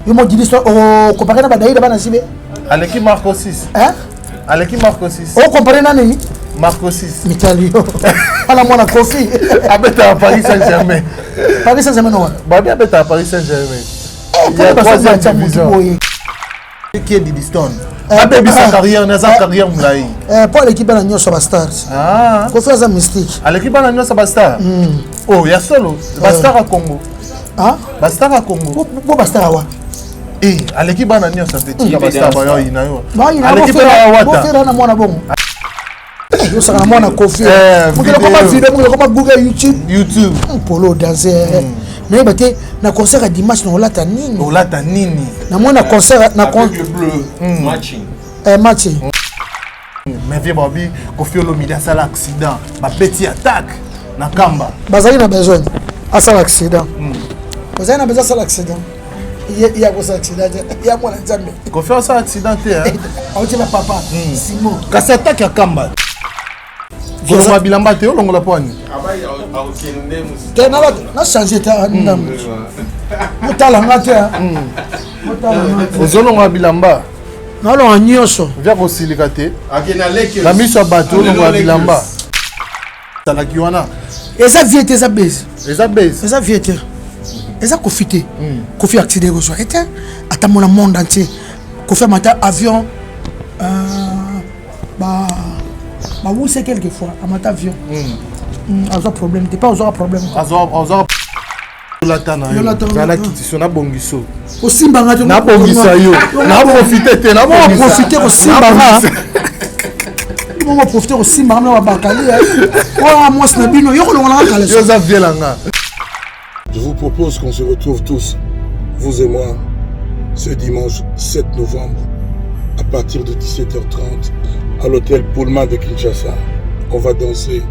Yo mo Didi Stone o comparer na ba Daida bana sibe. Aleki Marco 6. Hein? Aleki Marco 6. O comparer na nini? Marco 6. Mitali yo. Ala mwana Kofi. Abeta Paris Saint-Germain. Paris Saint-Germain no. Babi abeta Paris Saint-Germain. Eh, Ya ba troisième sa division. boye. Qui est Didi Stone? Abebisa carrière, naza carrière molai. Eh, po aleki bana nyonso ba stars. Ah. Kofi aza mystique. Aleki bana nyonso ba star. Oh, ya solo, ba star ya Congo. Ah? Ba star ya Congo. Bo ba star awa. Eh, aleki bana nyonso te tika ba star bayo yina yo. Ba Aleki mpe na wata. Bofera na mwana bongo. Eh, yosaka na mwana Kofi. Eh, Mokili koma video. video, mokili koma Google YouTube. YouTube. Polo danser. Nayeba te na concert ya dimanche na olata nini? Olata nini? Na mona concert na con Avec le bleu, matching. Eh, match. Mais vieux Babi, Koffi Olomide asala accident, babeti attaque na Kamba. Bazali na besoin asala accident. Bazali na besoin asala accident. Ye ye akosala accident te. Ya mwana Nzambe. Koffi asala accident te hein. Auti na papa Simon. Kasi attaque ya Kamba. Kolongola bilamba te olongola po ani? Te na na changer te ndambo. Motala nga te. Motala nga te. Ozolongola bilamba. Nalonga nyonso. Via kosilika te. Akenda Lakers. Na miso ya bato olongola Lakers. bilamba. Ezalaki wana. Eza vie te, eza base. Eza base. Eza vie te. Eza Kofi te. Kofi accident ekozwa ye te. Ata mona monde entier. Kofi amata avion ba bawuse quelquefois amata avion. Azwa problème te, pas ozwaka problème te. Azwa azwa olata na yo. Yolata na- Zala kitiso na bongiso. Osimba nga te. Nabongisa yo. Naprofite te, nabongisa. Profite kosimba nga. Bongo profite kosimba nga na babakali. Oyo mwasi na bino yo kolongola nga kaleso. Yo oza vie na nga. Je vous propose qu'on se retrouve tous, vous et moi, ce dimanche 7 novembre, à partir de 17h30, à l'hôtel Pullman de Kinshasa. On va danser.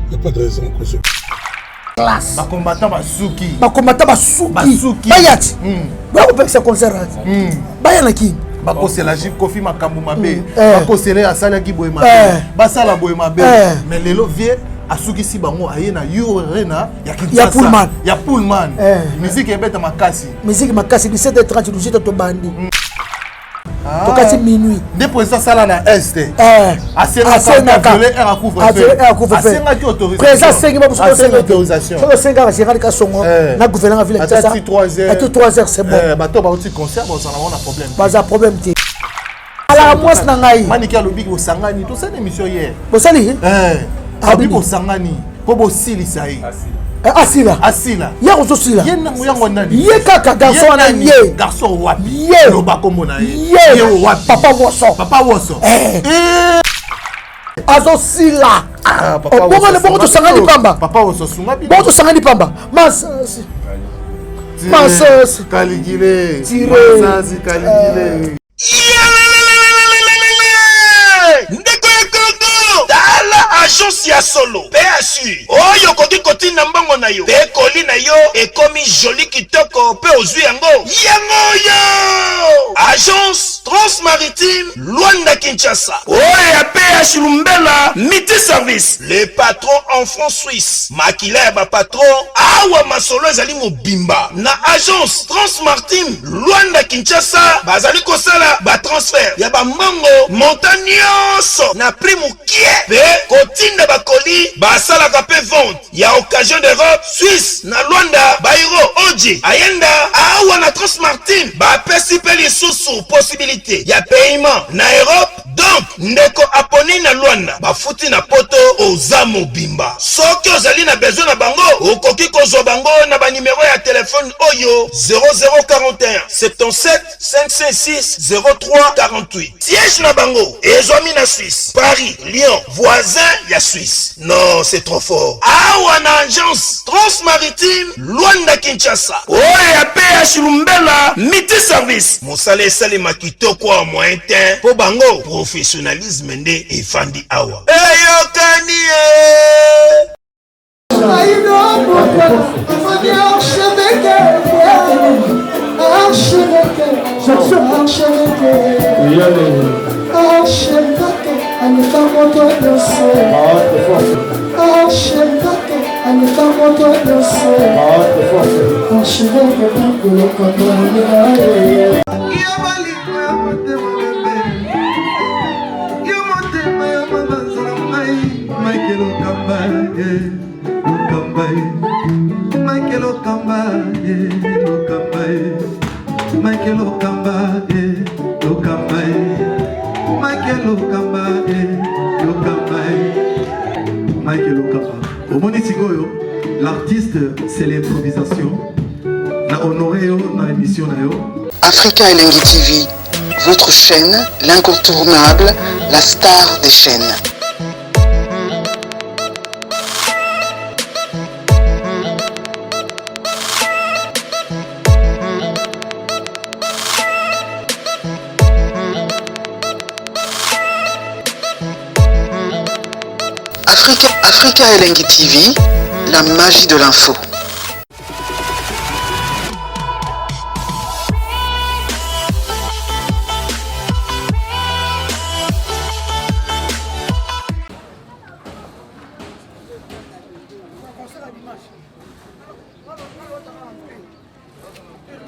Il n'y a pas de raison qu'on se... Bakombata basuki. Bakombata basuki. Basuki. Baya ti. Bakopekisa concert ati. Baya na kini. Bakosela Jules Kofi makambo mabe. Eh. Bakosela ye asalaki boye mabe. Eh. Basala boye mabe. Eh. Mais lelo vie asukisi bango aye na U Arena ya Kinshasa. Ya Pullman. Ya Pullman. Eh. Musique ebeta makasi. Musique makasi 17h30 18h tobandi. Tokati minuit. Nde président asala na Est. Eh. Asengaka violer air à couvre-feu. Asengaki autorisation. Président asengi ba biso Asengi autorisation. Soki osengaka Gérard Kasongo Eh. na gouverneur ya ville ya Ata Kinshasa. ti 3 heures. Ati 3 heures c'est bon. Eh, bato bauti concert bazala wana problème. Baza problème te. Alaka mwasi na ngai. Maniki alobi bosangani tosali émission hier. Bosali? Eh. Alobi Abini. bosangani mpo bosilisa ye. Eh, asila. Asila. Ye kozosila. Ye nango yango nani? Ye kaka garçon Ye wana nani? ye. Garçon wapi? Ye. Loba kombo na ye. Ye. Ye wapi? Papa Woso. Papa Woso. Eh. Eh. Azosila. Ah, papa Oh, bongo Woso bongo sunga tosangani bino. pamba. Papa Woso sunga bino. Bongo tosangani pamba. Masasi. Masasi. Kaligile. Tire. Masasi kaligile. Ndeko ya Kongo, tala agence ya solo PSU oyo okoki kotinda mbongo na yo mpe koli na yo ekomi joli kitoko mpe ozwi yango yango oyo agence Transmaritime Luanda Kinshasa oyo ya PH Lumbela Multi Service, le patron en franc suisse, makila ya bapatron. Awa masolo ezali mobimba na agence Transmaritime Luanda Kinshasa. Bazali kosala batransfert ya bambongo montant nyonso na prix mokie mpe kotinda bakoli. Basalaka mpe vente ya occasion d'Europe, Suisse na Luanda, baeuro oji ayenda. Awa na Transmartine bapesi mpe lisusu possibilité ya paiement na Europe. Donc ndeko aponi na Luanda, bafuti na Poto, oza mobimba. Soki ozali na besoin na bango, okoki kozwa bango na banimero ya telefone oyo: 0041 77 556 03 48. Siège na bango ezwami na Suisse, Paris, Lyon, voisin ya Suisse. Non, c'est trop fort. Awa na agence Transmaritime Luanda Kinshasa oyo ya PH Lumbela Multi Service, mosala esalema kitoko ya moyen te mpo bango professionnalisme nde efandi awa. Eyokani ye. Archevêque, archevêque, archevêque, archevêque, aleka moto nyonso, archevêque, aleka moto nyonso, archevêque, nakoloka. Mike Lokamba eh, Lokamba eh. Mike Lokamba eh, Lokamba eh. Mike Lokamba. Omoni sikoyo, l'artiste c'est l'improvisation. Na honoré yo na émission na yo. Africa Elengi TV, votre chaîne, l'incontournable, la star des chaînes. Africa, Africa Elengi TV, la magie de l'info.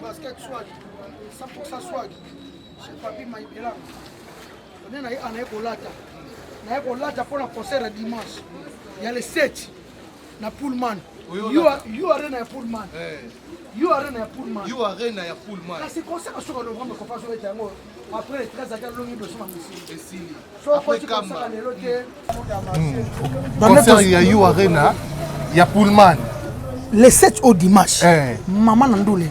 Basket swag, 100% swag. Chez Papi Maibela. Nde naye anaye kolata. Naye kolata mpo na concert ya dimanche. Ya le 7 na Pullman. You arena ya Pullman. You arena ya Pullman. You arena ya Pullman. Kasi concert asuka novembre kofa so ete yango après le 13 aka longi dossier ma misili. Esili. So Après okoti Kamba. concert lelo te. Concert ya You Arena ya Pullman. Le 7 au dimanche. Eh. Mama na ndule.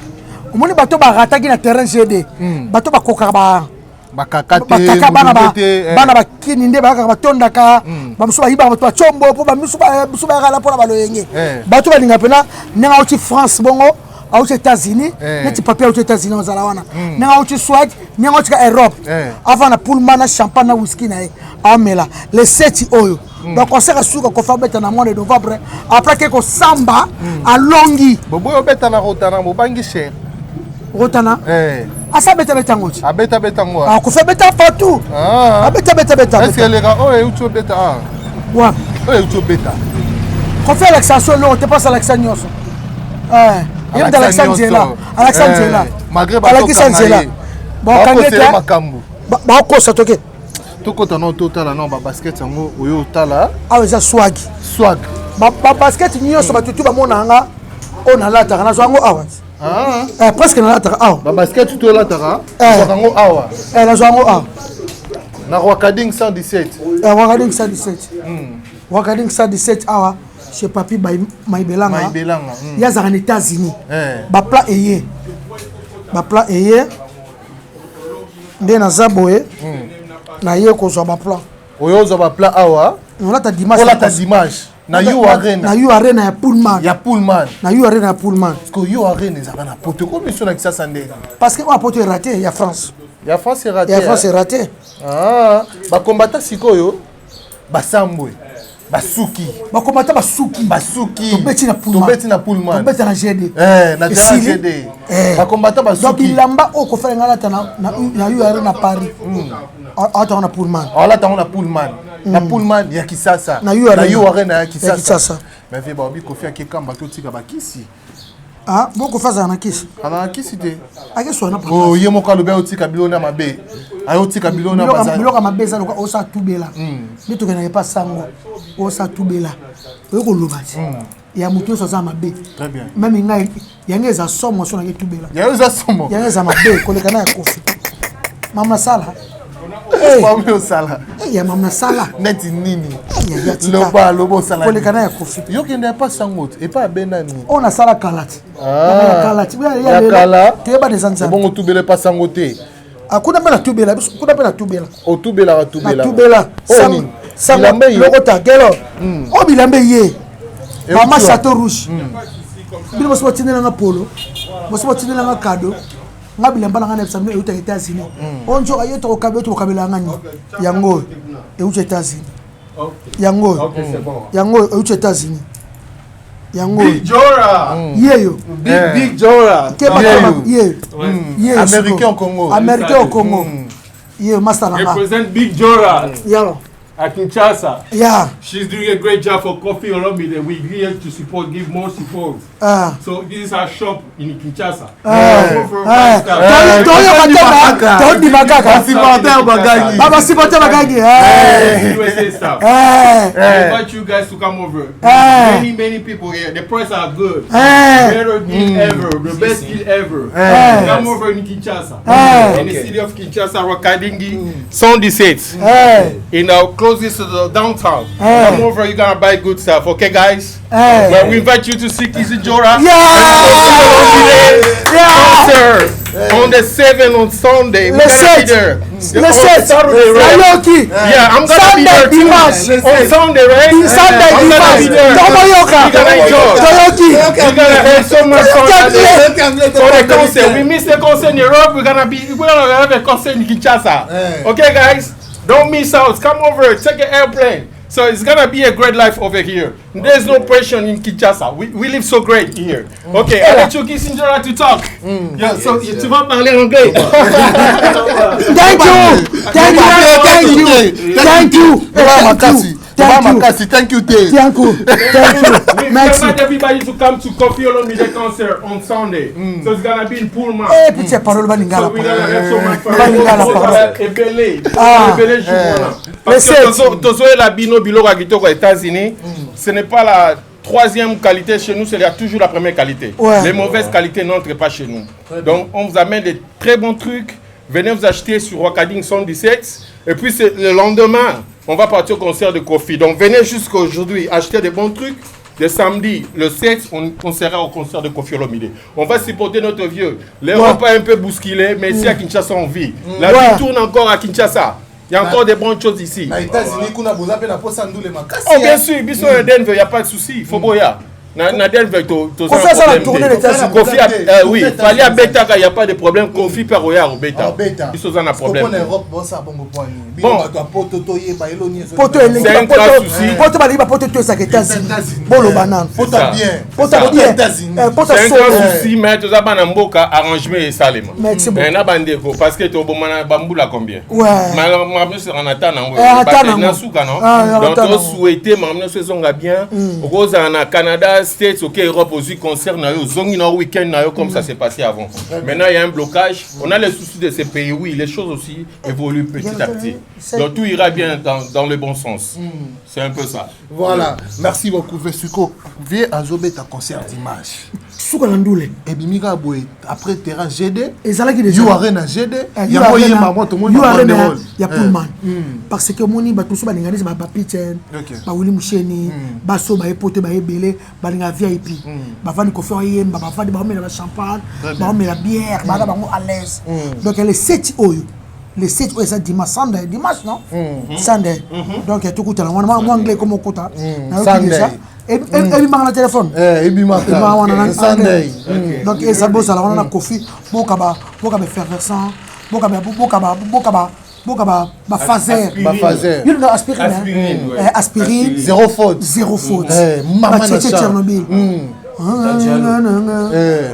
Omoni bato barataki na terrain GD. Bato bakokaka ba Bakaka te, bakaka bana ba molunge te, eh. bana bakini nde bayakaka batondaka bamosusu bayibaka bato bacombo mpo bamisu bamosusu bayaka na mpona baloyenge Eh. bato balinga mpena ndenge auti france bongo auti états-unis Eh. neti papier auti états-unis ozala wana ndenge auti swag ndenge auti ka europe Eh. avant na pullman na champagne na whisky na ye aomela le 7 oyo donc concert asuka kofa abeta na mois de novembre après ke kosamba alongi Boboyi obeta na Rotana, bobangi cher. rotana Eh. asa abetabeta yango ti Abeta beta ngo. akofi abeta partout Ah. abetabeta Est-ce que eleka oyo euti obeta ah. wapi Oyo euti obeta. kofi alakisa so eloko te mpasi alakisa nyonso Eh, ye moto alakisa nzela alakisa Eh, nzela malgré alakisa bazokanga nzela ye. bakangi Bakosela te makambo. bakosa toke Tokota nao totala nao ba basket yango oyo otala awa eza swag swag. Babasket nyonso bato tu bamona yanga oyo nalataka nazwa yango awa Ah. Eh, presque nalataka awa Ba basket tu olataka. Eh. Ozwaka yango awa. Eh, nazwa yango awa Na Rwakading 117. Eh, Wakading 117 Wakading 117 awa chez papi Maibelanga Maibelanga. ye azalaka na états-unis Eh. baplan eye baplan eye nde naza boye naye kozwa baplan Oyo ozwa ba plat awa. nolata dimanche Olata dimanche na You Arena na U Arena ya Pullman ya Pullman. na U Arena ya Pullman Parce que You Arena ezalaka na poto komi biso na Kisasa ndenge. parce que oyo apoto erate ya France Ya France erate. ya France erate Ah, bakombata sikoyo basambwe basuki bakomata basuki basuki tobeti na Pullman tobeti na Pullman tobeti na GD eh na terrain Esili. GD Eh. bakombata donc basuki bilamba oyo kofala ngai alata na U Arena na Paris alata yango na Pullman alata yango na Pullman na Pullman ya Kisasa Na U Arena. na U Arena ya Ya Kisasa Kisasa. mais vie baobi Kofi akekamba totika bakisi ah bon Kofi azala na kisi azala na kisi te akeswana na oh ye moko alobi ayotika biloko na mabe ayotika biloko na bazali biloko ya mabe eza lokola osala tubela nde tokendaka epa sango osala tubela oyo koloba ti ya moto nyonso aza mabe Très bien. meme ngai yango eza somo so nake tubela yayo eza somo yango eza mabe koleka na ya kofi mama nasala mama osala ya mama nasala neti nini Eh, ya tika. loba loba osala koleka na ya kofi yo kende epa sango te epa abenda nini oyo nasala kala ti Ah. ya kala ti Ya kala. toyebana eza nzambe ebongo tubela epa sango te Ah, kuna mpe natubela biso kuna mpe natubela otubelaka tubelaka natubela Oyo nini? Bilamba eye? lokota gelo oyo bilamba eye mama Euti chateau rouge bino bosi botindelanga polo bosi botindelanga kado nga bilamba nanga nayebisa bino eutaka états-unis oyo nzoka ye tokokabe tokokabelanga nini yango oyo euti états-unis yango oyo yango oyo euti états-unis yango oyo Big Jora. yeyo Big Big Jora. keba Yeyo. keba yeyo yeyo Américain sikoyo. au Congo. américain au congo yeyo masta nanga Represent Big Jora. yalo At Kinshasa. Yeah. She's doing a great job for Koffi Olomide. We're here to support, give more support. So this is our shop in Kinshasa. Ah. Toyoka te, tondima kaka. Basupporter bagangi. Basupporter bagangi. USA stuff. Eh. I invite you guys to come over. Eh. Many, many people here. The price are good. Eh. Better deal ever. The best deal ever. Eh. Come over in Kinshasa. Eh. In the city of Kinshasa, Rokadingi, 117. Eh. In our closest to the downtown. Eh. Come over, you're gonna buy good stuff. Okay, guys? Eh. Well, we invite you to see Kissijora. Yeah. Yeah. Concert on the 7th on Sunday. We're Le gonna be 7. there. Le On 7. Saturday, right? Nayoki. Yeah, I'm gonna be Sunday there too. dimanche. On Sunday, right? Sunday I'm gonna be dimanche. there. Tomoyoka. We're gonna enjoy. Toyoki. We're gonna have so much fun. Toyoki. that day. For the concert, we missed the concert in Europe. We're gonna have a concert in Kinshasa. Okay, guys, don't miss out. Come over, take an airplane. So it's gonna be a great life over here. There's no pressure in Kinshasa. We live so great here. Okay, I let you Kissijora to talk. Yeah, so tu vas parler anglais. Thank you. Thank you. Thank you. Thank you. Thank you. Thank you. Makasi, thank you te. Thank you. Thank you. We Merci. invite everybody to come to Koffi Olomide concert on Sunday. So it's gonna be in Pullman. Eh, pitié parole balingala. So we're gonna have so much fun. Balingala parole. Ebele. Ah. Ebele jour wana. Parce Le que sept. tozoyela bino biloko ya kitoko ya États-Unis, ce n'est pas la troisième qualité chez nous, c'est toujours la première qualité. Ouais. Les mauvaises qualités n'entrent pas chez nous. Donc on vous amène des très bons trucs. Venez vous acheter sur Wakading 117. Et puis c'est le lendemain, on va partir au concert de Koffi. Donc venez jusqu'à aujourd'hui acheter des bons trucs. Le samedi, le 7, on sera au concert de Koffi Olomide. On va supporter notre vieux. L'Europe a un peu bousculé, mais ici à Kinshasa, on vit. La Ouais. vie tourne encore à Kinshasa. Il y a encore des bonnes choses ici. Na États-Unis kuna boza mpe na posa ndule makasi. Oh, bien sûr, biso ya Denver, il n'y a pas de souci. Faut boya. Na Denver, to Kofi asala tournée les États-Unis. Kofi, oui, Fally abetaka, il n'y a pas de problème. Kofi pe akoya akobeta. Obeta. Biso oza na problème. Mpona Europe bosa bongo po nini? Bino Bon. bato ya poto toyeba eloni ezo- Poto elengi C'est un ba grand poto. souci. Poto balingi ba poto to ezaka États-Unis. États-Unis. Boloba nanu. Poto C'est ça. bien. Poto C'est ça. bien. États-Unis. Eh, Poto C'est un grand solo. souci, mais toza bana mboka arrangement esalema. Merci beaucoup. Mais na bandeko parce que tobomana bambula combien? Ouais. makambo nyonso ezalaka na ta nango. Eh, ata Bato nango. na suka non? Ah, Donc ata nango. tosouhaite makambo nyonso ezonga bien. Okozala na Canada, States, ok, Europe ozwi concert na yo, ozongi na yo week-end na yo comme ça s'est passé avant. Maintenant il y a un blocage. On a les soucis de ces pays, oui, les choses aussi évoluent petit à petit. C'est- Donc tout ira bien dans le bon sens. C'est un peu ça. Voilà, merci beaucoup Vesuko. Vie azobeta concert dimanche. Suka na ndule. Ebimi kaka boye après terrain GD. Ezalaki déjà. You Arena GD. Eh, Yango Arena- yemba mwa tomoni U ba Arena banderole. ya Eh. Pullman. Parce que omoni bato mosusu balingaka neti bapiten Ok. bawili musheni baso baye poto baye ebele balingaka vip bavandi kofi oyemba bavandi baomela bachampagne baomela bière baza bango à l'aise. Donc le 7 oyo, le 7 oyo eza dimanche, sunday dimanche, non, sunday. Donc tokutana wana mwa anglais komo okota nayoki Sunday. déjà ebimaka na telefone. Eh, ebimaka. Ebimaka wana na Sunday. anglais. Donc eza bozala wana na Kofi, boka baeffervescent, boka bafaser. Bafaser. Yo linga aspirine. Aspirine, ouais. Eh, aspirine. Zéro faute. Zéro faute. Eh, mama na Batietie cha. Tchernobyl. Eh.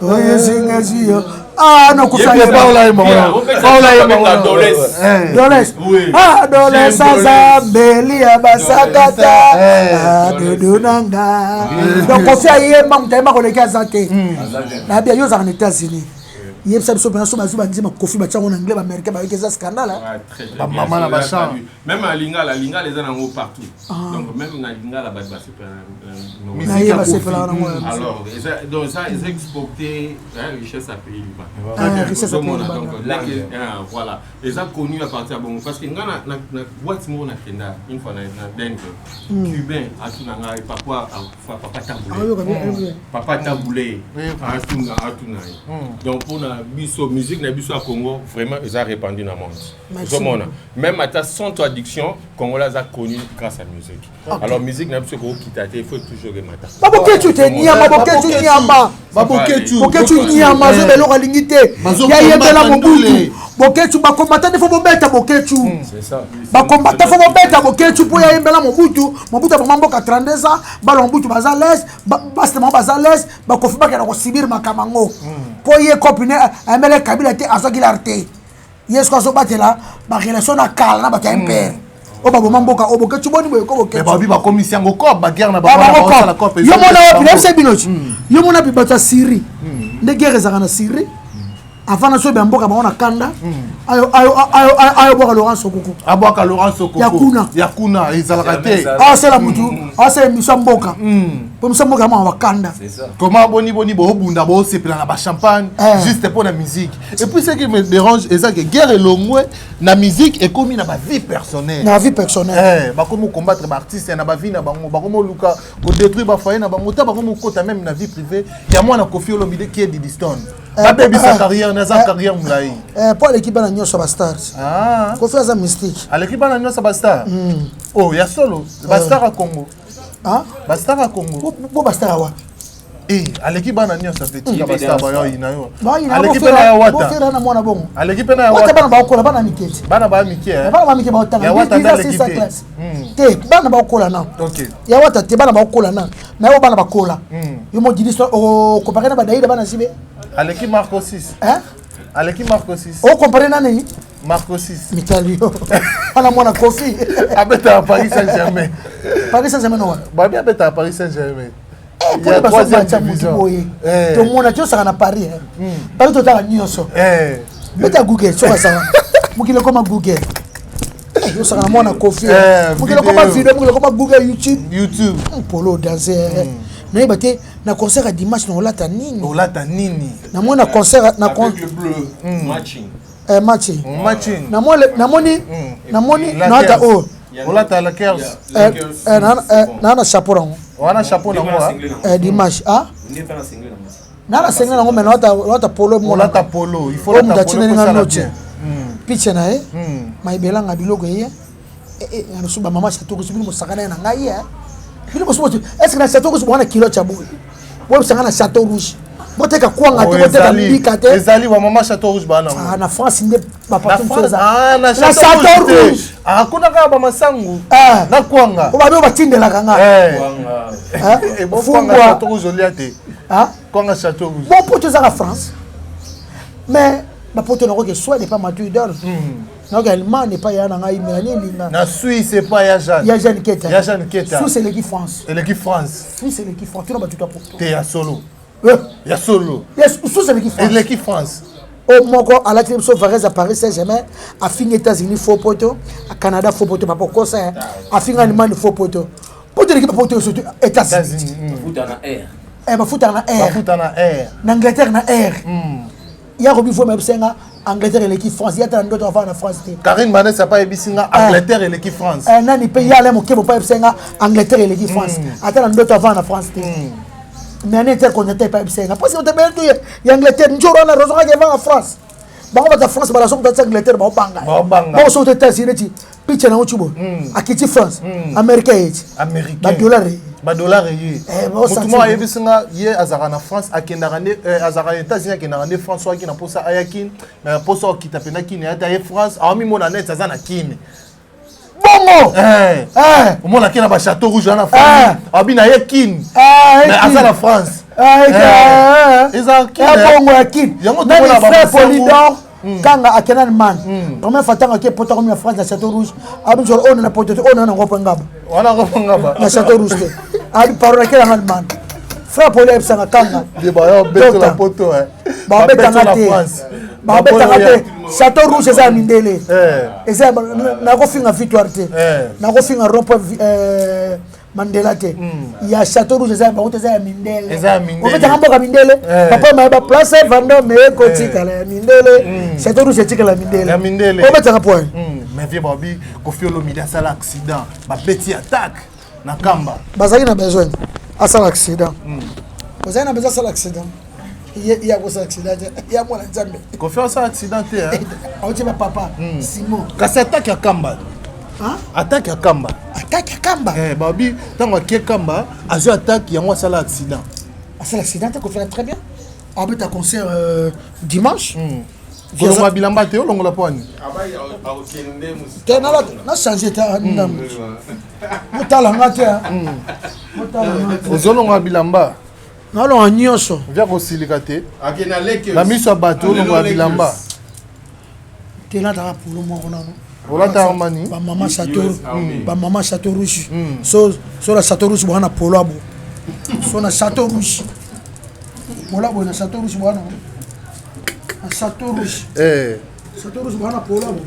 Oyezingaziyo. Ah non, Kofi Ye ayeba. Paola yemba wana. Paola yemba wana. Doles. Eh. Doles. Oui. Ah, Doles J'aime aza Doles. mbeli ya basakata. Eh. Ah, dodo nanga. Donc Kofi ayemba, moto ayemba koleki aza te. Nayebi yo ozalaka na États-Unis. Yebisa biso mpenza so bazwi bandima Kofi batia yango na anglais, baaméricain bayoki eza scandale. Hein. Ouais, très, très Ba bien. maman na ba C'est chambre. traduit. Même à Lingala, Lingala eza nango partout. Donc même na Lingala bato basepela na- Musique Nayeba ya Kofi. sepelaka nango ya biso. Alors, donc ça, ils exporté hein, richesse à pays liban. Ah, richesse ya pays Ozomona, Liban. donc, là, ah, voilà. Eza connu à partir ya bongo. Parce que nga na boîte moko nakenda une fois na Denver. Cubain atuna ngai papa akufa, papa Ah, oyoka Taboulé. bien, oyoka bien. Papa Taboulé atuna ye. Donc mpona biso musique na biso ya Congo vraiment eza répandu na monde. Merci. Ozomona même ata sans traduction, congolais aza connu grâce à musique. Alors musique na biso ekokokita te, il faut toujours emata. Baboketu te niama, boketu niama. Baboketu. Boketu niama azoba eloko alingi te. Bazo Ya yembela combattre Mobutu. ndule. Boketu bakombata nde fo bobeta boketu. C'est ça. Bakombata fo bobeta boketu mpo ya yembela Mobutu. Mobutu aboma mboka 32 ans, bana Mobutu baza lese, basi na bango baza lese, bakofi bakenda kosibir makambo yango mpo ye copine ayembela Kabila te, azwaki lar te. Ye soki azobatela barelation na kala na bato ya MPR oyo baboma mboka oyo Boketshu, boni boye ko Boketshu. Babi bakomisi yango cop, baguerre na bango cop. Yo mona wapi? Nayebisa bino ti yo mona wapi bato ya Syrie nde guerre ezalaka na Syrie avant na sobe ya mboka bango na kanda ayo bwaka Laurent Sokoko. Abwaka Laurent Sokoko. Ya kuna. Ya kuna ezalaka te. Asala mutu asala émission ya mboka po émission ya mboka yamaka bakanda. Comment boni boni boobunda, boosepela na bachampagne juste mpo na musique. Et puis ce qui me dérange eza ke guerre elongwe na musique, ekomi na bavie personnelle. Na vie personnelle. Bakomi combattre baartiste na bavie na bango, bakomi oluka kodétruire bafoyer na bango, ta bakomi okota même na vie privée ya mwana Koffi Olomide qui est Didi Stone. Babebisa carrière naza carrière molai. Mpo aleki bana nyonso ya bastars. Koffi aza mystique. Aleki bana nyonso ya bastar. Oh, ya solo, bastar ya Congo, bastar ya Congo. Bo bastar awa. Aleki bana nyonso mpe tika bastar bayoyina yo. Aleki mpe na ya Wata. Bofera na mwana bongo. Aleki mpe na ya Wata. Bana baokola, bana mike ti. Bana baya mike. Bana ba mike baotanga classe te, bana baokola na ya Wata te, bana baokola na na yo, bana bakola yo mo Didi ocomparer na badaida bana sibe. Aleki Marco 6, aleki Marco 6. Ocomparer na nini? Marco 6. Mitali yo wana mwana Koffi. Abetaka Paris Saint Germain. Paris Saint Germain wana. Babi abetaka Paris Saint Germain. Mpona bazomatya motu boye, tomona ti osaka na Paris. Paris totala nyonso, beta Google soki asaka mokili ekoma Google. Osaka na mwana Koffi, mokili ekoma video, mokili ekoma Google, YouTube. YouTube. Polo danse, nayeba te na concert ya dimanche na olata nini. Olata nini? Namoni na concert na Matching. Matching. Matching. Namoni, namoni naata oyo. Olata Lakers. Naa na chapeau nango. Wana chapeau nango. Dimanche, ah, naa na sengeli nango, mais naata polo. Olata polo, il faut. Moto atindeli nga noti picha na ye mayebelanga biloko eye na bamama Chateau Rouge. Bino mosaka na ye na ngai ye bino mosusu. Est ce que na Chateau Rouge bwana kilo ya boye boyebisanga? Na Chateau Rouge boteka kwanga te, boteka mbika te. Ezali bamama Chateau Rouge bana. Na France nde. Na Chateau Rouge. Kuna kaka bamasangu na kwanga. Babi oyo batindelaka nga. Kwanga Chateau Rouge olia te, kwanga Chateau Rouge. Bon, poto ezaka France, mais bapoto nakoki soit epa Matui Idol, nakoki Allemagne epai ya na ngai Melanie Elinga. Na Suisse epai ya Jeanne. Ya Jeanne Keta. Ya Jeanne Keta. Suisse eleki France. Eleki France. Suisse eleki France, tuna bato ya poto. Te, ya solo, ya solo. Suisse eleki France. Eleki France. Oyo moko alati biso varese ya Paris Saint Germain, afingi États-Unis faux poto, Canada faux poto, papa kosa, afingi Allemagne faux poto. Poto eleki bapoto surtout États-Unis. Bafutaka na air. Bafuta na air. Na Angleterre na air ya kobi fo mayebisenga Angleterre eleki France, ya tala ndoto afaa na France te. Karine Manes apa ayebisi nga Angleterre eleki France. Nani mpe ye ale mokebo mpo ayebisenga Angleterre eleki France, ata na ndoto afaa na France te. Mais ane intercontinental epa ayebisenga parce que otebele tu ya Angleterre njoro wana rozongaki evanga France. Bango bato ya France bala soki tati Angleterre baobanga bango, soki to États-Unis neti picha nango cubo akiti France, américain yeti badollar. Badollar ye motu moko ayebisi nga ye azalaka na France, akendaka nde, azalaka na États-Unis, akendaka nde France. Soki na mposa aya Kini, mais mposa okita mpena Kini, aya te, aye France, awamimona neti aza na Kini. Bongo. Omonaki na bachateau rouge wana na abi na ye Kini, mais aza na France. Eza bongo ya Kini. Yango. Frère Polydor kanga akenda Allemagne première fois, ntango ake poto, akomi na France na Chateau Rouge, abi solo oyo na poto te, oyo na nango mpo ngaba. Wana ngaba. Na Chateau Rouge te, abi paro nakelanga Allemagne. Frère Poli ayebisanga kanga. Babetanga te, babetanga te. Chateau Rouge eza ya mindele, eza nakofinga Victoire te, nakofinga rond-point Mandela te. Ya Chateau Rouge eza ya bango te, eza ya mindele. Obetaka mboka mindele, papa mayeba place Vendome ekotikala ya mindele, Chateau Rouge etikala ya mindele, obetaka point. Mais vieux babi Koffi Olomide asala accident, babeti attaque na Kamba. Bazalaki na besoin asala accident, bazalaki na besoin asala accident, ye akosala accident te, ya mwana Nzambe. Koffi asala accident te. Auti bapapa Simon. Kasi attaque ya Kamba, attaque ya Kamba. Attaque ya Kamba. Babi ntango akie Kamba, azwi attaque yango, asala accident. Asala accident te, Koffi très bien, abeta concert dimanche. Kolongola bilamba te, olongola po ani? Te, na change te, ndambo motalanga te. Ozolongola bilamba. Nalonga nyonso. Via kosilika te na miso ya bato, olongola bilamba. Te nataka polo moko nano. Olata Armani? Bamama Chateau, bamama Chateau Rouge. So so na Chateau Rouge bwana polo abo. So na Chateau Rouge. Polo abo na Chateau Rouge bwana. Na Chateau Rouge. Eh. Chateau Rouge bwana polo abo.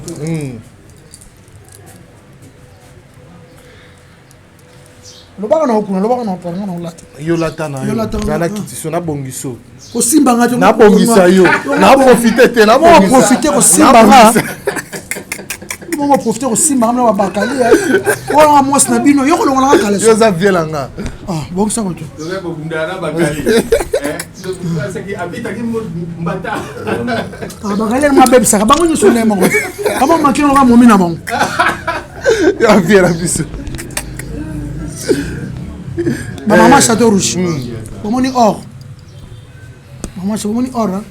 Lobaka na okuna, lobaka na okuna na olata. Yo lata na Yo yo. lata na- Zala kitiso na bongiso. Kosimba nga te. Nabongisa yo. Naprofite te, nabongisa. Profite kosimba nga. Bongo profite kosimba nga na babakali. Oyo nga mwasi na bino, yo kolongola nga kaleso. Yo oza vie na nga. Ah, bongisa koto. Ah, bakali yango abebisaka bango nyonso nde moko. Kama makino nga momi na bango. Yo vie na biso. Ba mama Chateau Rouge. Bomoni or. Mama Chateau bomoni or. Hein?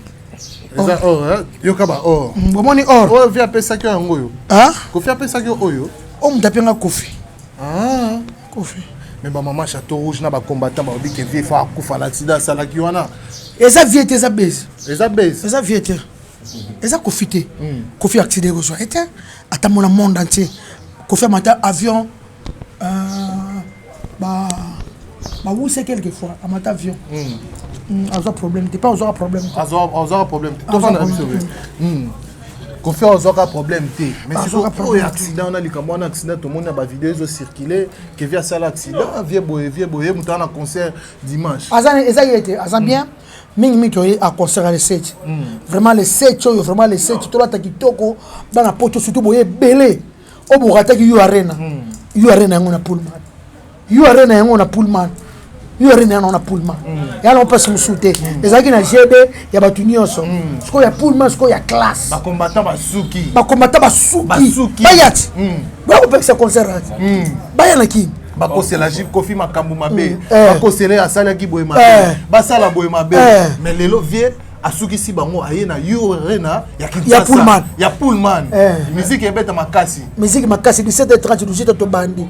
Eza or, hein? Yoka ba or. Bomoni or. Oyo vie apesaki yo yango oyo. Ah? Kofi apesaki yo oyo. Oyo moto apenga Kofi. Ah. Kofi. Mais ba mama Chateau Rouge na ba combattant ba obi ke vie fa akufa na accident asalaki wana. Eza vie te, eza base. Eza base. Eza vie te. Eza Kofi te. Kofi accident ekozwa ye te. Ata mona monde entier. Kofi amata avion ba bawuse quelquefois amata avion. Azwa problème te, pas ozwaka problème te. Azwaka problème te. Azwaka Tofanda na biso problème be. Kofi azwaka problème te. Mais Azwaka sikoyo problème oyo te. accident wana likambo wana accident tomoni na bavideo ezocircule ke vie asala accident vie boye vie boye moto aza na concert dimanche. Aza eza ye te, aza bien. Mingi mingi toye a concert le 7. Vraiment le 7 oyo, vraiment le 7 tolata kitoko bana poto surtout boye ebele. Oyo borataki yo arena. Yo arena yango na Pullman. Yo arena yango na Pullman. Yo arena yango na Pullman. Ya na mpasi mosusu te. Ezalaki na GB ya bato nyonso. Sikoyo ya Pullman, sikoyo ya classe. Bacombattant basuki. Bacombattant basuki. Basuki. Baya ti. Baya kopekisa concert ati. Baya na kini. Bakosela Jules Kofi makambo mabe. Eh. Bakosela ye asalaki boye mabe. Eh. Basala boye mabe. Eh. Mais lelo vie asukisi bango aye na yo arena ya Kinshasa. Ya Pullman. Ya Pullman. Eh. Musique ebeta makasi. Musique makasi 17h30 18h tobandi.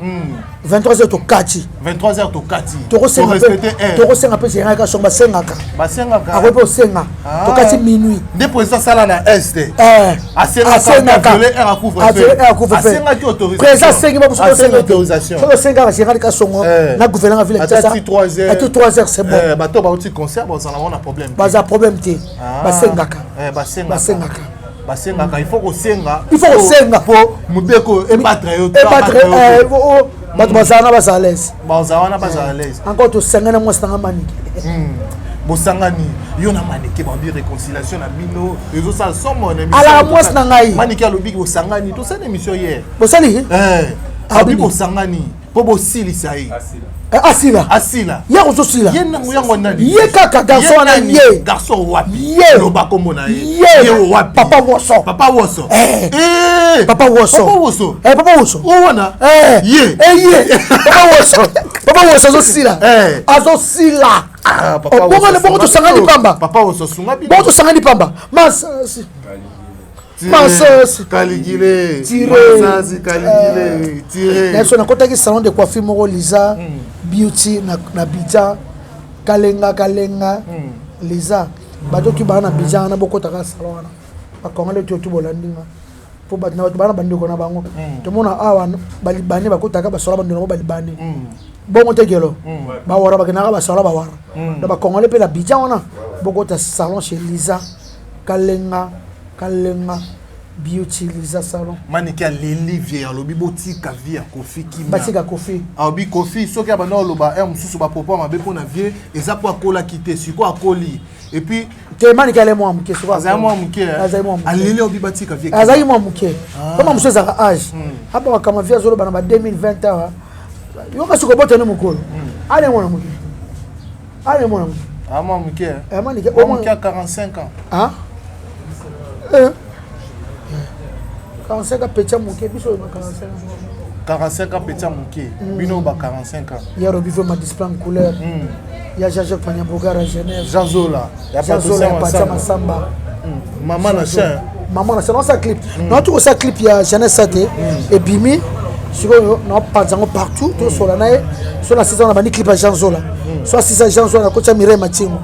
23h tokati. 23h tokati. Tokosenga Torespecte mpe heure. tokosenga mpe général Kasongo basengaka. Basengaka. Akoki mpe osenga. Ah. Tokati minuit. Nde président asala na est. Eh. Asengaka violé heure ya couvre-feu. A violé heure ya couvre-feu. Asengaki autorisation. Président asengi ba mosusu Asengi osenga te. autorisation. Soki osengaka général Kasongo Eh. na gouverneur ya ville ya Ata Kinshasa. ti 3 heures. Ati 3 heures c'est bon. Eh, bato bauti concert bazala wana problème te. Baza problème te. Ah. Basengaka. Eh, basengaka. Basengaka. Basengaka, il faut kosenga. Il faut kosenga. Po mobeko ebatre yo. Ebatre eh, oh, bato bazala na bazala à l'aise. Bazala wana bazala à l'aise. Encore tosengani na mwasi nanga manike. Bosangani yo na maneke bambi réconciliation na bino ezosala somo na émission. Alaka mwasi na ngai. Maneke alobi bosangani tosala émission hier. Bosali? Eh, alobi Abini. bosangani mpo bosilisa ye. Eh, asila. Asila. Ye kozosila. Ye nango yango nani? Ye kaka garçon Ye wana nani? ye. Garçon wapi? Ye. Loba kombo na ye. Ye. Ye wapi? Papa Woso. Papa Woso. Eh. Eh. Papa Woso. Papa Woso. Eh, Papa Woso. O wana. Eh. Ye. Eh, ye. Papa Woso. Papa Woso azosila. Eh. Azosila. Ah, Papa Oh, bongo Woso bongo asunga tosangani bino. pamba. Papa Woso asunga bino. Bongo tosangani pamba. Masasi. Masasi. Kaligile. Tiré. Masasi Kaligile. Tiré. Na biso nakotaki salon de coiffure moko Liza Beauty na na Bidja Kalenga Kalenga Liza bato tu baa na Bidja wana bokotaka salon wana bakongole tu tu bolandi nga po bato na bato baa na bandeko na bango tomona awa balibane bakotaka basola bandeko na bango balibane bongo te kelo bawara bakendaka basola bawara na bakongole mpe na Bidja wana bokota salon chez Liza Kalenga Kalenga Beauty Liza salon. Maneke aleli vie alobi botika vie ya Kofi kimia. Batika Kofi. Alobi Kofi soki abanda oloba heure mosusu bapropos mabe mpo na vie eza mpo akolaki te sikoyo akoli et puis te Maneke ale mwa moke sikoyo azali mwa moke eh. Azali mwa moke. Aleli alobi batika vie kimia. Azali mwa moke. Kama mosusu ezalaka age. Apa makambo vie azoloba na ba 2020 awa. Yoka sikoyo botane mokolo. Ale mwana moke. Ale mwana moke. Ah, mwa moke eh. Eh, Maneke, Mwa au moins- moke ya 45 ans. Ah? Eh. 45 ans petit moke biso oyo ba 45 ans. 45 ans petit moke. Bino ba 45 ans. Ya Robi ma display en couleur. Ya Jean-Jacques Panyabogara à Genève. Jean Zola. Ya Jean Zola ya Patricia Patia Masamba. Maman na chaîne. Maman na chaîne, on clip. Non tout ça clip ya Jeunesse Sate et Bimi. Sikoyo na panza ngo partout to sola na ye. So na saison na bandi clip ya Jean Zola. So asisa jean so nakoti ya Mireille Matingo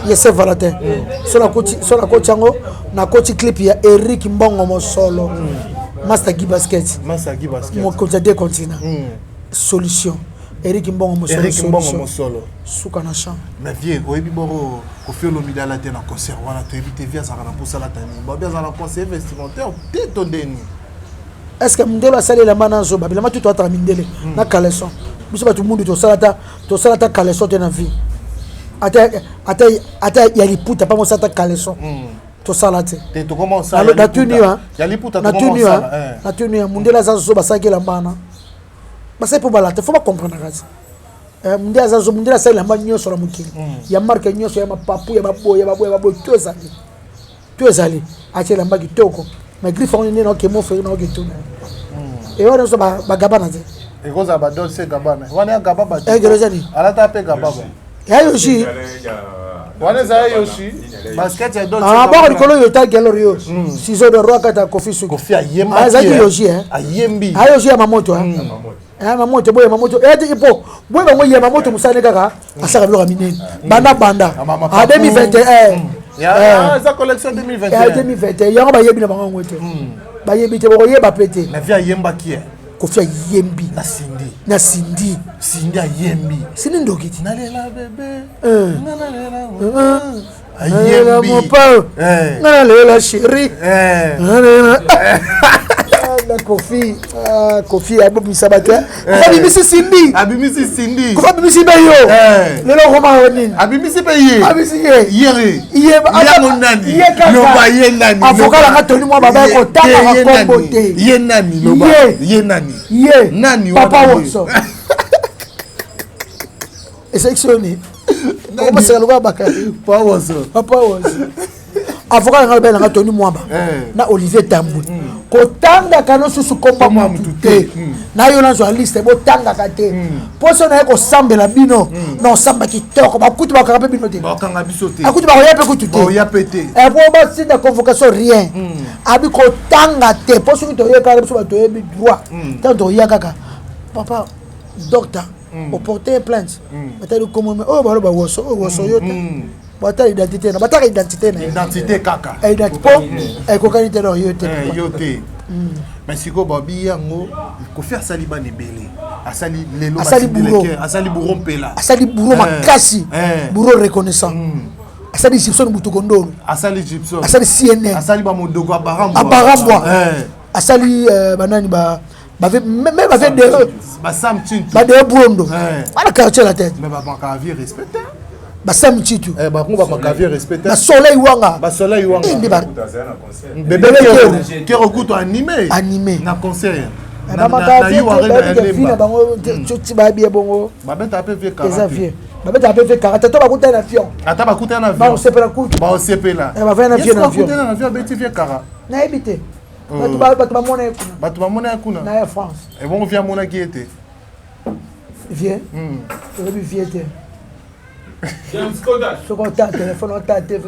ye Saint Valentin. So nakoti so nakoti yango nakoti clip ya Eric Mbongo Mosolo. Master Guy Basket. Master Guy Basket. Mokonzi ya deux continents. Solution. Eric Mbongo Mosolo. Eric Mbongo Mosolo. Suka na champ. Mais vieux, oyebi boro Koffi Olomide alata na concert wana toyebi te vieux azalaka na mposa alata nini. Babi azala na conseiller vestimentaire te to ndeni. Est ce que mundele asali elamba na zoba bilamba tu toataka mindele na caleçon biso bato mundu tosala ata tosala ata caleçon te na vie ata ata ata ya liputa pa mosala ata caleçon tosala te natuni natuni natuni ya mundele aza zoba asalaki elamba wana basali mpo balata fo bacomprendre kasi eh, mundele aza zoba mundele asali elamba nyonso na mokili ya marke nyonso ya mapapu ya baboye ya baboye ya baboye to ezali to ezali atie elamba kitoko mais griffe yango nde naoke moferi naoke tuna ewa nyonso bagabana te ekozala ba dolce gabana wana ya gaba ba ezali alata mpe gaba ba ya yoshi wana eza ya yoshi basket ya dolce ah bako likolo yo ta gelor yo ciseau de roi kata kofi suki kofi ayemba ah ezalaki yoshi eh ayembi ah yoshi ya mamoto eh eh mamoto boye mamoto eh ti po boye bango ya mamoto mosala kaka asaka biloko ya minene banda banda a 2021 ya eza collection 2021 2021 yango bayebi na bango yango te bayebi te bokoyeba mpe te na vie ayembaki ye kofi ayembi na Cindy na Cindy Cindy ayembi Cindy ndoki ti nalela bebe nga nalela ayembi mopao nga nalela chéri na kofi kofi abomisa bato abimisi Cindy abimisi Cindy kofi abimisi mpe yo lelo okoma nini abimisi mpe ye abimisi ye yere yango nani loba ye nani avocat nanga toni mwa baba kotangaka kombo te ye nani loba ye nani ye nani papa wonso esekisi yo nini okobaseka lokola bakali papa wonso avocat nanga loba nanga toni mwaba na olivier tambwe kotangaka nosusu komba mutu te na yo nazwa liste botangaka te mposo naye kosambela bino na osamba kitoko bakutu bakanga mpe bino te akutu bakoya mpe kutu te po batinda convocation rien abi kotanga te mpo soki toyekaka biso bato toyebi droit ntango tokoya kaka papa docteur oporte plainte batali komome oyo baloba woso oyo woso yo te batala identité na bataka identité na identité kaka identité po ekokani te na yo te yo te mais sikoyo babi yango kofi asali bana ebele asali lelo asali bourreau asali bourreau mpela asali bourreau makasi bourreau reconnaissant asali Gibson Butukondolo asali Gibson asali CNN asali bamodoko abarambwa abarambwa asali banani ba bave même bave de basam Tshintu badeo brondo wana quartier la tête mais babaka vie respecté basam Tshintu bango babaka vie respecté basoleil wanga basoleil wanga nde ba bébé kero kutu animé animé na concert bamaka na bango ti bayebi ye bongo babeta mpe vie kara eza vie babetaka mpe vie kara ata bakutani na fion ata bakutani na vion baosepela kutu baosepela bavaya na vie na vion na vion abeti vie kara nayebi te bato bamona ye kuna bato bamona ye kuna na ya France ebongo vie amonaki ye te vie oyebi vie te soki ota telefone ota te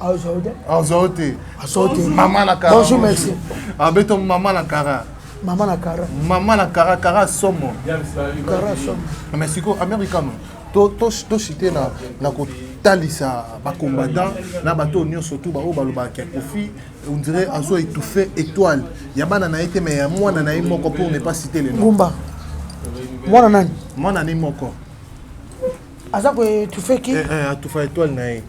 azwa te azwa te azwa te mama na kara bonjour merci abeto mama na kara mama na kara mama na kara kara somo kara somo mais sikoyo americano toshite na kotalisa bacombattant na bato nyonso tu baoyo balobaka ya kofi on dirait azo étouffer étoile ya bana na ye te mais ya mwana na ye moko pour ne pas citer le nom ngumba mwana nani mwana na ye moko aza koétouffe ki atufa étoile na ye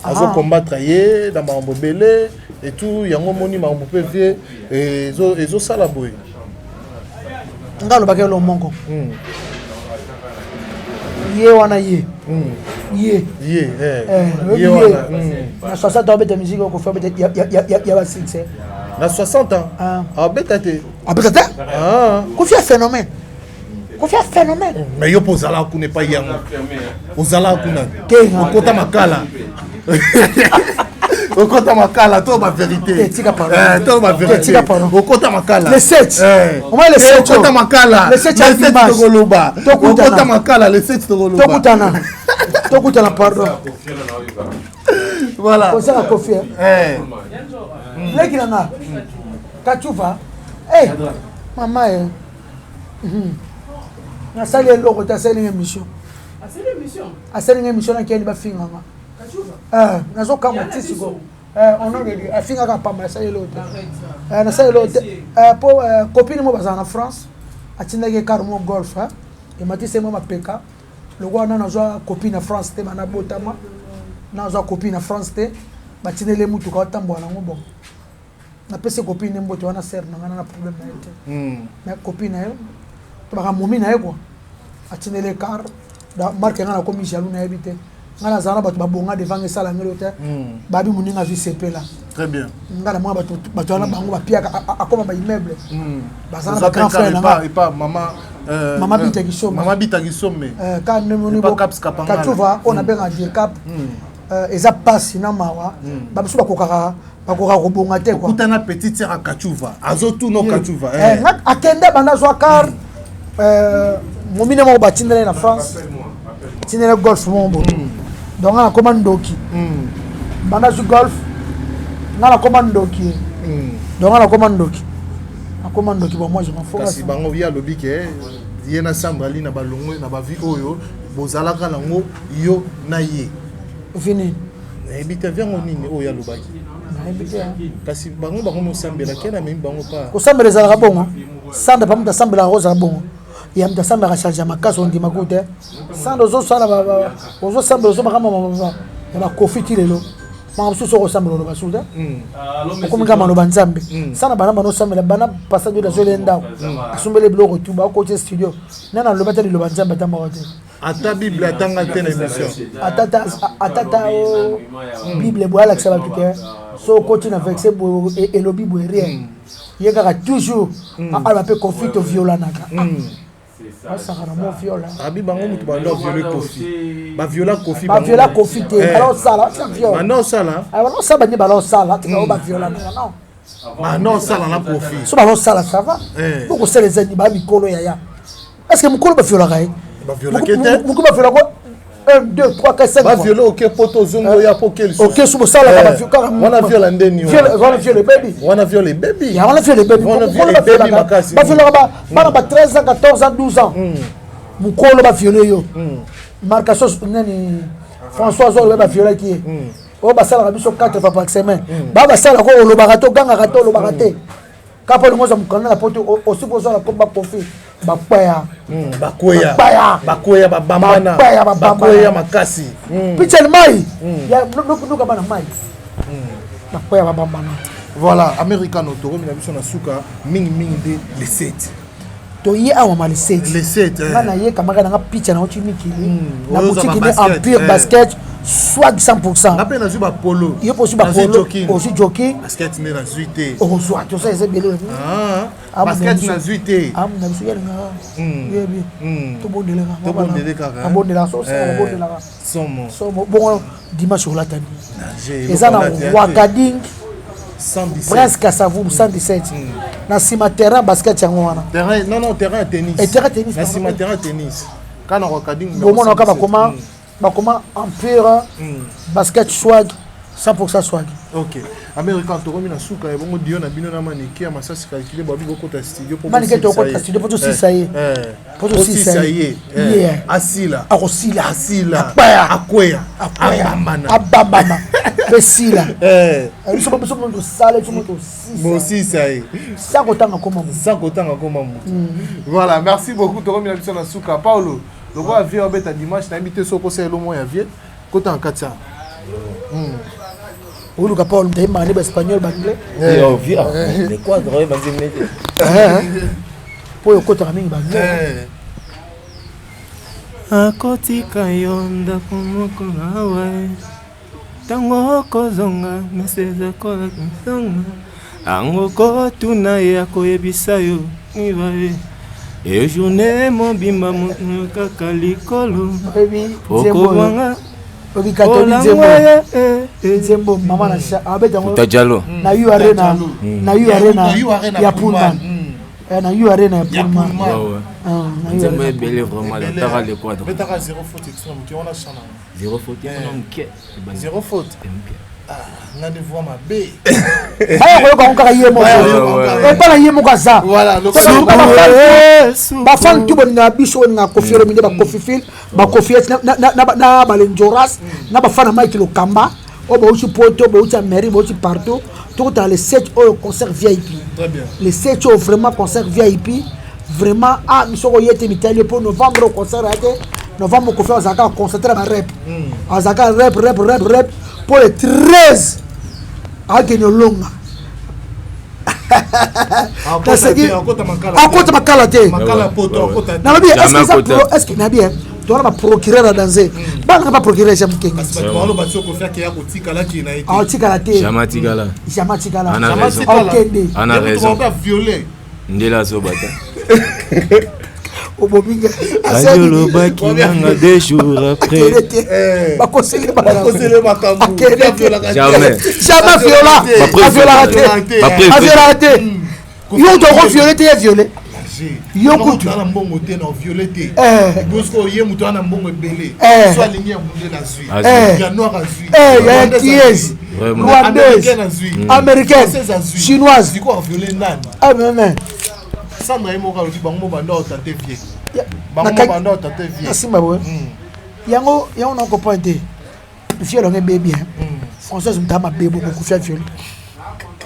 azocombattre ye na makambo ebele et tout yango omoni makambo mpe vie ezosala boye nga alobaki elo moko ye wana ye ye ye ye na 60 ans abeta musique okofi abeta ya basuccès na 60 ans abeta te abeta te kofi ya phénomène kofi ya phénomène mais yo mpo ozalaka kuna epai yango ozalaka kuna okota makala okota makala to bavérité to bavérité okota makala le 7 omoi le 7 okota makala le 7 tokoloba okota makala le 7 tokoloba tokutana tokutana pardon voilà kosala kofi leki na nga kachuva mama ye nasali eloko te asali émission. Asali nga émission na keni bafinga nga. Eh, nazokamwa ti sikoyo. Eh, on a dit afingaka pamba nasali eloko te. Eh, nasali eloko te. Eh, po eh, copine mo bazala na France atindaki car mo golf hein. Ematisi ye mwa mapeka lokola nano azwa copine na France te bana botama nazwa copine na France te batindeli ye motuka otambola nango bon napesi copine ne mbote wana sere na ngai na problème na ye te mais copine na ye to baka momi na ye quoi atindeli ye car marke ngai nakomi jaloux nayebi te ngai nazala na bato babonga devant ngai esala ngelo te babi moninga azwi sepela. Très bien. Ngai na mona bato bato wana bango bapiaka akoma ba immeuble bazala na Oza ba pe grand frère na epa ngai. Epa mama Mama Bita Kisombe. Mama Bita Kisombe. Ka ndemoni Epa Caps Kapangala. Kachuva oyo nabengaka dircap eza pasi na mawa babiso bakokaka bakokaka kobonga te quoi. Okutana petite sœur ya Kachuva. Azotuna Kachuva. Nga akende banda azwa car momine moko batindela ye na France tindela golf moko boye donc nga nakoma ndoki banda azwi golf nga nakoma ndoki donc nga nakoma ndoki nakoma ndoki bon moi je m'en fous. Kasi bango ye alobi ke ye na Sandra Ali na balongwe na bavi oyo bozalaka nango yo na ye. Vini. Nayebi te avi yango nini oyo alobaki. Nayebi te. Kasi bango bango mosambela ke na memi bango pa. Kosambela ezalaka bongo Sandra pa moto asambelaka kozala bongo ya moto asambelaka charge ya makasi ondima ku te Sandra ozosala ozosambela ozobaka ya bakofi ti lelo makambo mosusu okosambela oloba su te okomi kaka maloba nzambe sana bana bana osambela bana passage oyo azoli ye ndako asombeli biloko tu bakoti studio nani aloba te liloba nzambe ata moko te. Ata Bible atanga te na émission. Ata ta o Bible boye alakisa bato ke so okoti na verset boye elobi boye rien ye kaka toujours aloba mpe Kofi toviolanaka asaka na mo viol. Abi bango mutu bando viole Kofi. Ba viola Kofi. Baviola Kofi te bala osala tika viol. Bando osala. Bala osala bande bala osala tika oyo baviolanaka non. Bando osala na Kofi. So bala osala ça va bokosala eza nini baa mikolo yaya est ce que mokolo baviolaka ye? Baviolaki te. Mokolo baviolaka 1 2 3 4 5. Baviole oke poto ozongi oya po oke lisusu. Oke su bosalaka bavio kaka. Wana viola ndeni wana. Wana viole ebebi. Wana viole ebebi. Ya wana viole ebebi. Wana Mokolo viole ebebi baviolaka makasi. Baviolaka bana ba 13 ans 14 ans 12 ans. Mokolo baviole yo. Marcation nani François Zolo baviolaki ye. Oyo basalaka biso 4 fois par semaine. Ba basalaka olobaka te ogangaka te olobaka te. Kapa olingi ozwa mokanda na poto osi kozwa na komba Kofi bakwaya. Bakweya. Bakwaya. Bakweya babambana. Bakwaya babambana. Bakweya makasi. Pichel mai. Ya luka bana mai. Bakwaya babambana. Voilà, Americano tokomi na biso na suka mingi mingi nde le 7. Toye awa ma le 7. Le 7. Nga na ye kamaka nanga picha na oti mikili. Na Oyo oza boutique ba ne basket, Empire Basket swag 100%. Nga mpe nazwi ba polo. Yo mpe ozwi ba Nazwi polo, jogging. ozwi jogging. Basket nde nazwi te. Okozwa toza eza ebele. Ah, basket nazwi te. Amu na biso yalingaka. Yebi. Tobondelaka. Tobondele kaka. Abondelaka so osala abondelaka. Somo. Somo bongo dimanche olata nini? Naje, Eza na eloko olata te. Wakading 117. Prince Kasavubu 117. Na nsima terrain basket yango wana. Terrain, non, non, terrain ya tennis. Eh, terrain tennis, Na pardon. nsima terrain tennis. Kana Wakading. Bomona kaka bakoma bakoma Empire Basket swag 100% swag. Ok. American tokomi na suka ebongo dio na bino na manike ya masasi calculé babi bokota studio po Manike bosilisa tokota ye. studio po tosisa ye. Po tosisa Tosisa ye. ye. Yeah. Asila. Akosila. Asila. Akweya. Akweya. Akweya. Abambana. Abambana. Mpe sila. Biso biso moto tosala biso moto tosisa. Bosisa ye. Sans kotanga koma moto. Sans kotanga koma moto. Voilà, merci beaucoup tokomi na biso na suka. Paulo, lokola vie obeta dimanche nayebi te soki okosala elo moko ya vie kota na kati ya. Oluka Paul moto ayembaka nde baespagnol baanglais. Yo, via. Les quadres, oyo banzembe te. Po oyo okotaka mingi baanglais. Akotika yo ndako moko awa ntango okozonga meseza kolakisanga ango kotuna ye akoyebisa yo mibale e journée mobimba moto kaka likolo okobanga Obi katoli nzembo nzembo mama na sha abeta yango Futa Jalo. na U Arena na U Arena Na U Arena ya Pullman. Na U Arena ya Pullman. Ouais, ouais. Ah, na U Nzembo Arena. ebele vraiment nataka le quadre. Betaka zéro faute etina moke wana chana. Zéro faute yango na moke. Zéro faute. Moke. Nga nde voix mabe. Baya koyoka yango kaka ye moko. Epa na ye moko aza. Bafan tu bolingaka biso, bolingaka Koffi Olomide, bakofi fil, bakofi na balenjoras na bafan na Mike Lokamba oyo bauti Poto, bauti Amérique, bauti partout. Tokotala le 7 oyo, concert VIP. Le 7 oyo, vraiment concert VIP, vraiment. Ah, soko oye te, mitali mpo novembre oyo concert ya te. Novembre Koffi azalaka concentré na barep, azalaka rep, rep, rep, rep mpo le 13 akende olonga. Akota makala te. Nalobi, est-ce nabi towana baprocureur ya danger, banaka baprocureur ja mokenge aotikala te. Jamais atikala. Jamais atikala. Okende. Ana raison. Ndela azobata. Obomi ngai. Olobaki nanga 2 jours après. Bakosele. Makambo. Jamais. Jamais viola, aviolaka te, aviolaka te. Yo toko viole te, ye viole yo kutu. Na mbongo te, na viole te. Bosco ye moto ana mbongo ebele, so alingi ya mundele azwi, ya noir azwi, ya yankiese, rwandaise, américaine, chinoise. Diko aviole nani? Ah, mais Sandra ye moko alobi bango mo banda otante vie, bango mo banda otante vie. Nasimba boye yango, yango na comprendre te. Viol yango ebebi. Françoise moto mabe boko kofia viol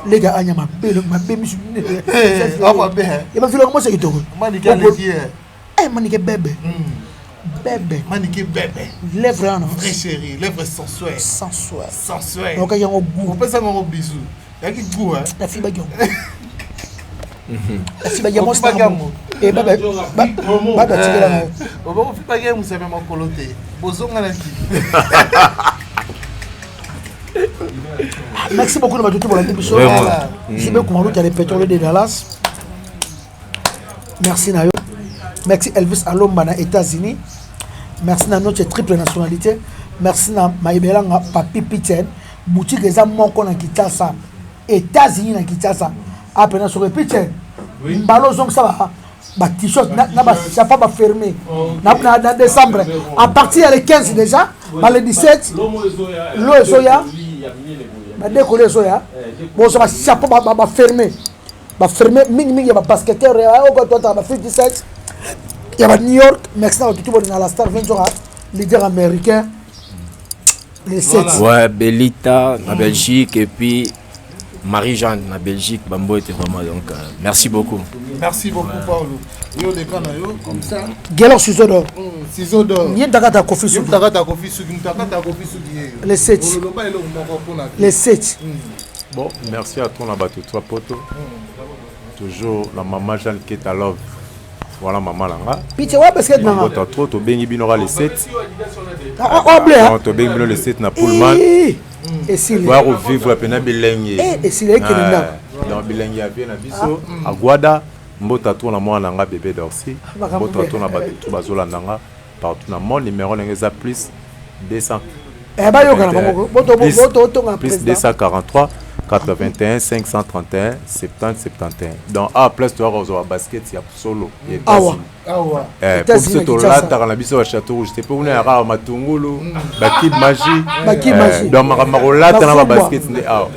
lega anya mabe mabe misu ya baviol yango mosa kitoko. Manike bebe bebe. Manike bebe. Lèvre wana. Vrai chérie, lèvre sensuelle. Sensuelle. Sensuelle. Okaki yango goût. Opesaka yango bisou, yaki goût. Nafibaki yango, nafibaki yango. Bato atikelaka. Ofibaki ye mosape makolo te, bozonga na ti. Merci beaucoup na bato to bolandi biso. Jibe Kumaluta, le pétrole de Dallas, merci na yo. Merci Elvis Alomba na États-Unis. Merci na notre triple nationalité. Merci na Mayebelanga Papi Piten. Boutique eza moko na Kinshasa, États-Unis na Kinshasa apena soki Piten mbala ozongisa ba t-shirt na bachapeau bafermé na décembre à partir ya le 15 déjà, ba le 17 lo ezoya, badekolo ezoya, bozwa bachapeau bafermé, bafermé mingimingi ya babasketeur oyo toataka ba 57 ya ba New York. Merci na batutu bolinga la star ventura, leader américain, le 7. Ouais, Belita na Belgique et puis Marie-Jeanne na Belgique, Bambo était vraiment donc merci beaucoup. Merci beaucoup, Paulo. Yo leka na yo comme ça. Gelor ciseau d'or. Ciseau d'or. Ye takata Kofi Suki. Takata Kofi Suki, takata Kofi Suki. Le 7. Oloba eloko moko mpona. Le 7. Bon, merci à toi na bato trois poto. Toujours la maman Jeanne Keta Love. Voilà maman langa. Piche wa basket nanga. Bota trop tobengi bino le 7. Oh blé. Tobengi bino le 7 na Pullman. Esili. Boya kovivre pena bilenge. Esili ekende ndako. Donc bilenge ya vie na biso agwada mbota to na mwana na nga bébé Dorsi. Mbota to na bato to bazolanda nga partout na monde. Numéro ndenge eza plus 200. Bayokana bango boto otonga. Plus 243 81 531 70 71. Donc a place toyaka kozwa basket ya solo. Awa. Po biso tolataka na biso ba Château Rouge te, mpo kuna yaka matungulu, bakib magie. Donc makambo kolata na babasket nde awa.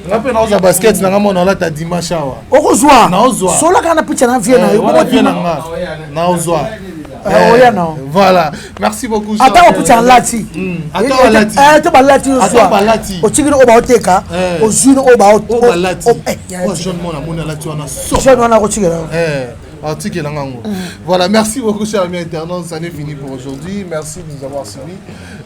Nga mpe naozwa basket na nga mona olata dimanche awa. Okozwa. Naozwa. Solaka na picha na vie na yo. Vie na nga naozwa. Oya na. Voilà, merci beaucoup. Ata oputa alati. Ata balati. To balati yo. Ata balati. Otikili oyo baoteka, ozwi oyo balati. Jeune mona moni alati wana. Jeune wana akotikela. Article yango. Voilà, merci beaucoup, chers amis internautes. Ça n'est fini pour aujourd'hui. Merci de nous avoir suivis.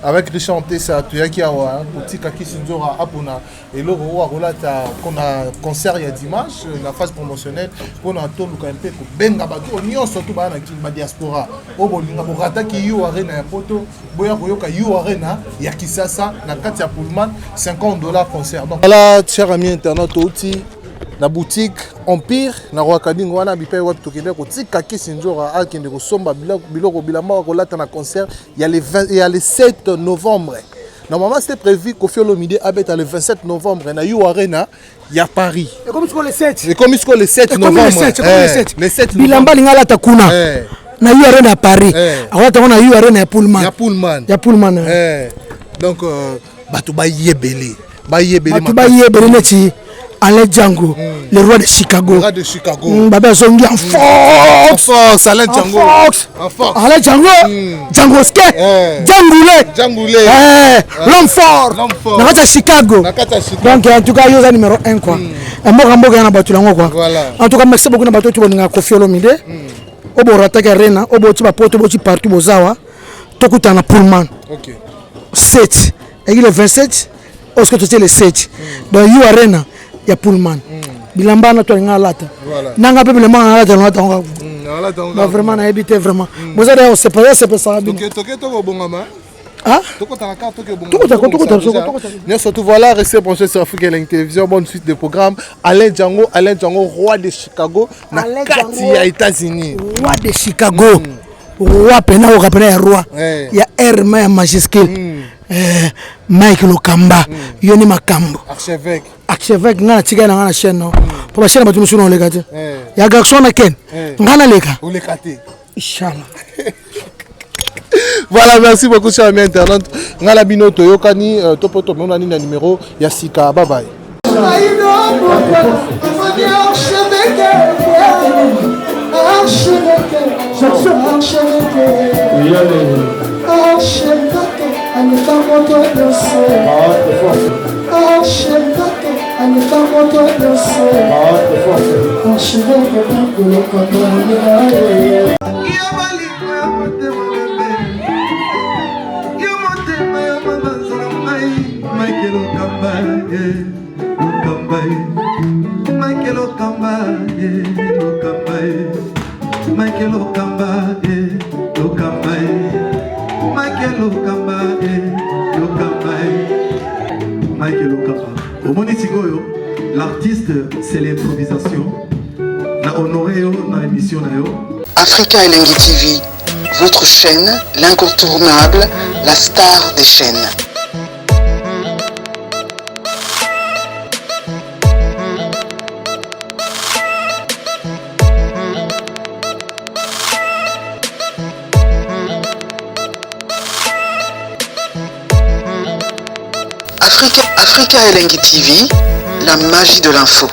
Avec Richard Tessa, Tuyaki Awa, Kotika Kisinzora, Apona, et le roi Rolata, qu'on a concert il y a dimanche, la phase promotionnelle, qu'on a tout le mpe kobenga bato nyonso to baa na ba diaspora oyo bolinga borataki yo arena ya Poto, boya koyoka yo arena ya Kisasa na kati ya Pullman, 50 $ concert. Donc voilà, chers amis internautes, outi na boutique Empire na Rwakadingo wana bipai wapi tokende kotika Kisi Nzora akende kosomba biloko bilamba kolata na concert ya le 20, ya le 7 novembre. Normalement, c'était prévu Koffi Olomide abeta le 27 novembre na U Arena ya Paris. Ekomi sikoyo le 7. Ekomi sikoyo le 7 novembre. Le 7, bilamba alinga alata kuna na U Arena ya Paris, akolata ngo na U Arena ya Pullman. Ya Pullman. Ya Pullman. Donc bato bayebele. Bayebele. Bato bayebele neti Alain Django, le roi de Chicago. Le roi de Chicago. Babe azongi en force. En force, Alain En Django. force. En force. Alain Django. Django Ske. Djangoulé. Djangoulé. Eh, l'homme fort. L'homme fort. Na kati ya Chicago. Na kati ya Chicago. Donc en tout cas yo oza numéro 1 quoi. Mboka mboka ya na bato yango quoi. Voilà. En tout cas merci beaucoup na bato oyo bolingaka Koffi Olomide. Oyo borataki arena, oyo boti bapoto, boti partout bozawa. Tokutana na Pullman. Ok. 7 eyaki le 27 oyo totie le 7 donc yu arena ya Pullman, bilamba wana to alinga alata. Voilà. Nanga mpe bilamba wana alata, nalata yango kaka. Alata yango Ba kaka. vraiment nayebi te, vraiment boza deya osepela, osepesaka bino. Toke toke tokobongama. Ah? Tokotaka kaka, tokobongama. Tokotaka, tokotaka, Déjà. tokotaka. Nyonso tout, voilà, restez branchés sur Afrique Elengi Télévision. Bonne suite de programme. Alain Django, Alain Django, roi de Chicago, na Alain kati Django. ya États-Unis. Roi de Chicago, roi pena, oka pena ya roi. Eh. Ya R ma ya majuscule. Eh, Mike Lokamba, yo ni makambo. Archevêque. Archevêque, nga natikali na nga na chaîne no po bachaîne ya bato mosusu na oleka te. Eh. Ya garçon na ken. Eh. Nga naleka. Oleka te. Inshallah. Voilà, merci beaucoup, chers amis internautes. Ngala bino toyokani, topo tomonani na numéro ya sika. Bye bye. Yo motema ya mabanza na ngai, Michael Okamba ye, Lokamba ye, Michael Okamba ye, Lokamba ye, Michael Okamba ye, Lokamba ye, Michael Okamba ye, Lokamba ye, Michael Okamba. Omoni sikoyo, l'artiste, c'est l'improvisation. Na honoré yo na émission na yo. Africa Elengi TV, votre chaîne, l'incontournable, la star des chaînes. Africa, Africa Elengi TV, la magie de l'info.